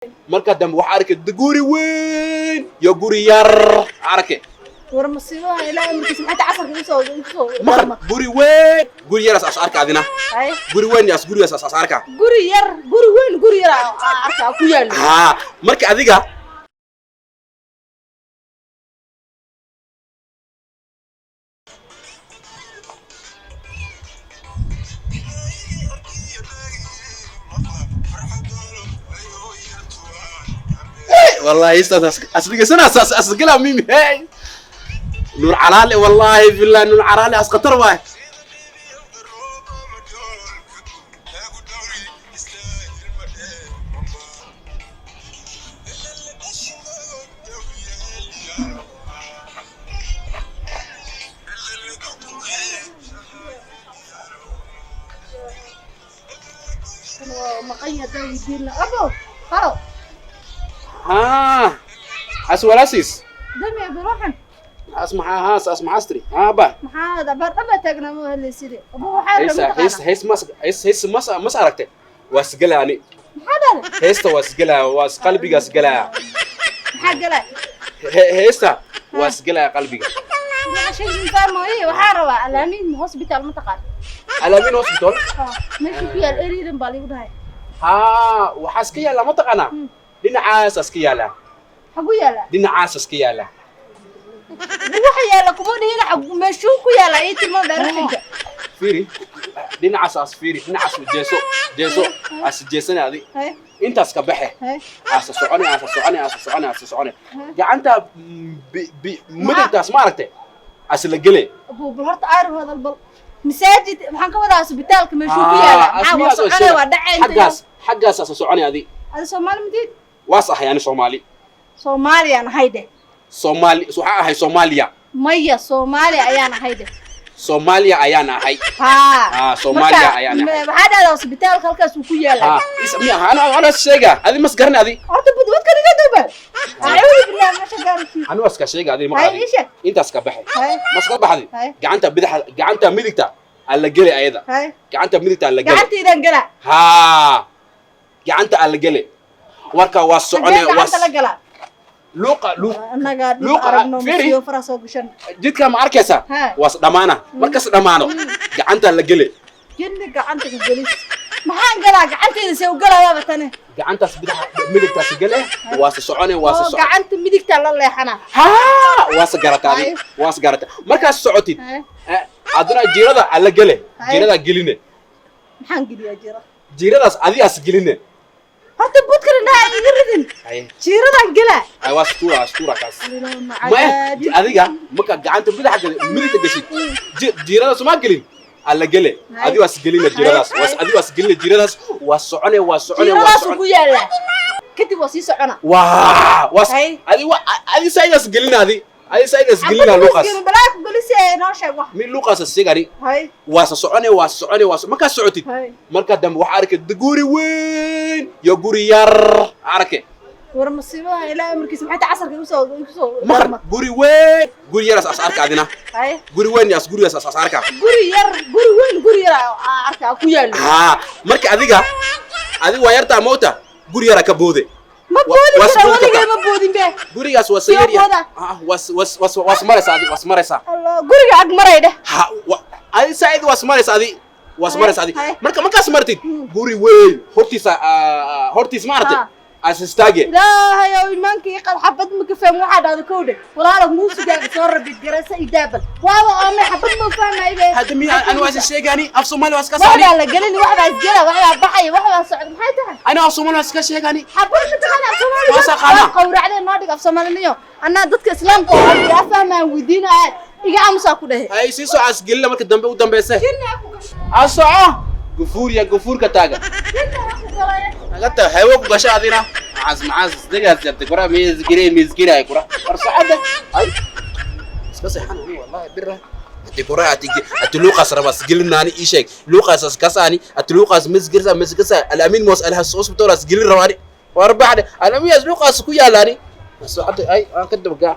Marka dambe waxaa arkay guri weyn iyo guri yar arke. War masiibaha Ilaahay markiis, maxay tahay casarka usoo Maqal, guri weyn, guri yar as arka adina. Hay. Guri weyn as guri as arka. Guri yar, guri weyn, guri yar aa arka ku yaal. Haa, marka adiga والله استاذ اصدق سنه اصدق لها ميمي هاي نور عرالي، والله بالله نور عرالي اسقطر واي. Kan waa maqan yahay weydiin abo halo. ها اسولاسيس. Dami biruuxan. اسمع، ها اسمع استري ها با. Maxaa dabar dhaba taagnaa ma helayside abo waxaa هيس rabay. هيس هيس مس هيس هيس مس مس aragtay waa isgalaani. Maxaa dhalay? Heesta waa isgalaa, waa qalbiga isgalaa. Maxaa galay? Heesta waa isgalaa qalbiga. Magaca sheegin fahmooye, waxaa rabaa Alaamiin Hospital, ma taqaan? Alamin Hospital. Meesha ku yaal eriidan baa liigu dhahay. Haa, waxaa iska yaala ma taqaanaa, dhinacaas iska yaala. Xagu yaala? Dhinacaas iska yaala. Waxa yaala kuma dhihin, xagu meeshuu ku yaala ii tilmaam directionka. Fiiri dhinacaas as fiiri dhinacaas, jeeso jeeso as jeesana adi. Hay. Intaas ka baxe. Hay. Asa socone, asa socone, asa socone, asa socone, gacanta midigtaas ma aragtay asla gele. Abu bal horta aar hadal, bal masaajid maxaan ka wadaa, isbitaalka meeshuu ku yaala maxaa waa socone waa dhacay inta. Xaggaas, xaggaas asa socone adi. Adi Soomaali madiid? Waas ahay ani Soomaali. Soomaaliyaan ahay dheh. Soomaali waxaa ahay Soomaaliya. Maya, Soomaaliya ayaan ahay dheh. Soomaaliya ayaan ahay. Haa. Haa, Soomaaliya ayaan ahay. Waxaa dhahdaa isbitaalka halkaas uu ku yaalaa. Haa, is mi ana ana sheega adi mas garan adi. Horta budwadkan iga duuban, acuudu billah, meesha gaarkii. Anu aska sheega adi ma hay qaadi. Ii sheeg. Intaas ka baxay. Hay. Mas ka baxday. Hay. Gacanta bidaxa, gacanta midigta alla gele ayada. Hay. Gacanta midigta alla gele. Gacantaydan galaa. Haa, gacanta alla gele, warka waa socone. Xagee waa gacanta la galaa? Luuqa luuq. Annagaa dhib Luuqa, aragno. Fiiri. Masiyo fara soo gashan. Jidka ma arkaysaa? Ha. Waas dhammaana, markas dhammaano gacanta la gele. Jinni gacanta ku gelis, maxaan galaa gacantayda see u galayaaba tani? Gacantaas bidaxa midigtaas gele, waase socone, waase oo socone. Gacanta midigta la leexana. Haa, waase garataa adi. Hay. Waase garata markaas socotid. Hay. Aduna jiirada alla gele. Hay. Jiiradaa geline. Maxaan geliyaa jira? Jiiradaas adigaas geline. Horta budkan indhaha iga ridin. Hay. Jiiradan gelaa. Ay, waa stuura stuura kaas maya. Adiga marka gacanta bidaxa gele, midigta geshid, jiiradaas ma gelin, alla gele. Hay. Adi waas geline jiiradaas. Hay. Waas adi waas geline jiiradaas, waa socone, waa socone, waa jiiradaasuu socone. Ku yaalaa, kadib waa sii socona. Waa waas. Hay. Adi wa adi saidaas gelina, adi adi saidaas gelina luuqaas. Balaa ku gelise, noo sheeg wax. Mi luuqaas sigani. Hay. Waasa socone, waa socone, waa markaas socotid. Hay. Marka dambe waxaa arkay guri weyn iyo guri yar arke. War masiibaha Ilaahay markiis, maxay tahay casarka usoo Maqal, guri weyn, guri yar as arka adina. Hay. Guri weyn as guri as arka. Guri yar, guri weyn, guri yar aa arka ku yaal. Haa, marka adiga adiga waa yartaa mowta, guri yara ka boode. Ma boodi waas kara boodi waligay kartaa. Ma boodin be. Gurigaas waa Sio sayar. booda. Was was was was maraysa adi, was maraysa. Allah, guriga ag maray dheh. Ha, adi saaid was maraysa adi, was Hay, maraysa adi. hay. Marka markaas martid guri weyn hortiisa, hortiis ma aragtay Ha. as istaage. Ilaahay ow iimaankii qad, xabad ma ka faham waxaa dhahda kowdhe. Walaalo muusigaaga soo rabid garasa idaabal waaba oomay, xabad ma fahmay be. Hadda miya anu waas sheegani af Soomaali waas ka saani. Waxbaa la gelin, waxbaa isgela, waxbaa baxaya, waxbaa socda, maxay tahay? Anu af Soomaali waas ka sheegani. Xabad ma taqaan af Soomaali? Waa saqaanaa. Qawracdee noo dhig af Soomaaliniyo, annaa dadka islaamka oo adiga fahmaan weydiinaya, iga aamusaa ku dhehe. Ay sii soo as gelina marka dambe u dambeysa. Jinni ha ku gasho. Asoco gufuur ya gufuurka taaga. Jinni ha ku galaya. Agata hawo ku gasha adina macaas macaas degaas jartay kura miisgire miisgire kura war socda ay iska seexan ani wallahi birra ati kura ati ati luqas rabas gelinaani ii sheeg luqas as kasaani ati luqas misgirsa misgirsa Alamin mos alhas hospital as gelin rawaani war baxde Alamin as luqas ku yaalaani socda ay aan ka dabgaa.